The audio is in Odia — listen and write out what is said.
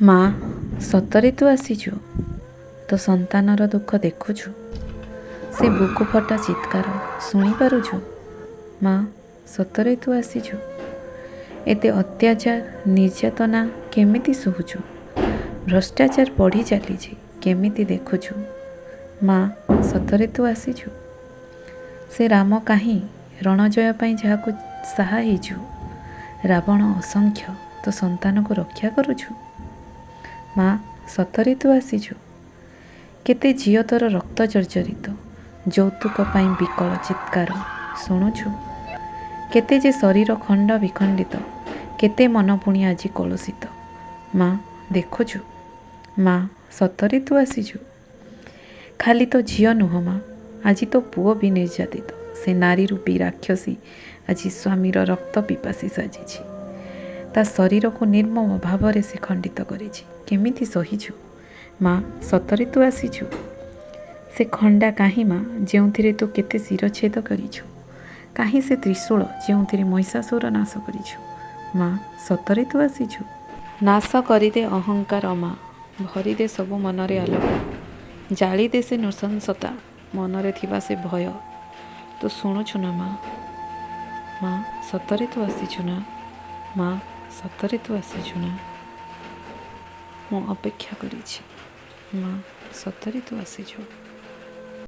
ମା, ସତରେ ତୁ ଆସିଛୁ? ତୋ ସନ୍ତାନର ଦୁଃଖ ଦେଖୁଛୁ? ସେ ବୁକୁ ଫଟା ଚିତ୍କାର ଶୁଣିପାରୁଛୁ? ମା, ସତରେ ତୁ ଆସିଛୁ? ଏତେ ଅତ୍ୟାଚାର ନିର୍ଯାତନା କେମିତି ସହୁଛୁ? ଭ୍ରଷ୍ଟାଚାର ବଢ଼ି ଚାଲିଛି, କେମିତି ଦେଖୁଛୁ? ମା, ସତରେ ତୁ ଆସିଛୁ? ସେ ରାମ କାହିଁ, ରଣଜୟ ପାଇଁ ଯାହାକୁ ସାହା ହେଇଛୁ? ରାବଣ ଅସଂଖ୍ୟ, ତୋ ସନ୍ତାନକୁ ରକ୍ଷା କରୁଛୁ? ମା, ସତରେ ତୁ ଆସିଛୁ? କେତେ ଝିଅ ତୋର ରକ୍ତ ଜର୍ଜରିତ, ଯୌତୁକ ପାଇଁ ବିକଳ ଚିତ୍କାର ଶୁଣୁଛୁ? କେତେ ଯେ ଶରୀର ଖଣ୍ଡ ବିଖଣ୍ଡିତ, କେତେ ମନ ପୁଣି ଆଜି କଳୁଷିତ, ମା ଦେଖୁଛୁ? ମା, ସତରେ ତୁ ଆସିଛୁ? ଖାଲି ତୋ ଝିଅ ନୁହଁ ମା, ଆଜି ତୋ ପୁଅ ବି ନିର୍ଯାତିତ। ସେ ନାରୀ ରୂପୀ ରାକ୍ଷସୀ ଆଜି ସ୍ୱାମୀର ରକ୍ତ ପିପାସୀ ସାଜିଛି। ତା ଶରୀରକୁ ନିର୍ମମ ଭାବରେ ସେ ଖଣ୍ଡିତ କରିଛି। କେମିତି ସହିଛୁ? ମା, ସତରେ ତୁ ଆସିଛୁ? ସେ ଖଣ୍ଡା କାହିଁ ମା, ଯେଉଁଥିରେ ତୁ କେତେ ଶିରଚ୍ଛେଦ କରିଛୁ? କାହିଁ ସେ ତ୍ରିଶୂଳ, ଯେଉଁଥିରେ ମହିଷାସୁର ନାଶ କରିଛୁ? ମା, ସତରେ ତୁ ଆସିଛୁ? ନାଶ କରିଦେ ଅହଙ୍କାର ମା, ଭରିଦେ ସବୁ ମନରେ ଆଲୋକ। ଜାଳିଦେ ସେ ନୃଶଂସତା, ମନରେ ଥିବା ସେ ଭୟ। ତୁ ଶୁଣୁଛୁ ନା ମା? ମା, ସତରେ ତୁ ଆସିଛୁ ନା? ମା, ସତରେ ତୁ ଆସିଛୁ ନା? ମୁଁ ଅପେକ୍ଷା କରିଛି। ମା, ସତରେ ତୁ ଆସିଛୁ?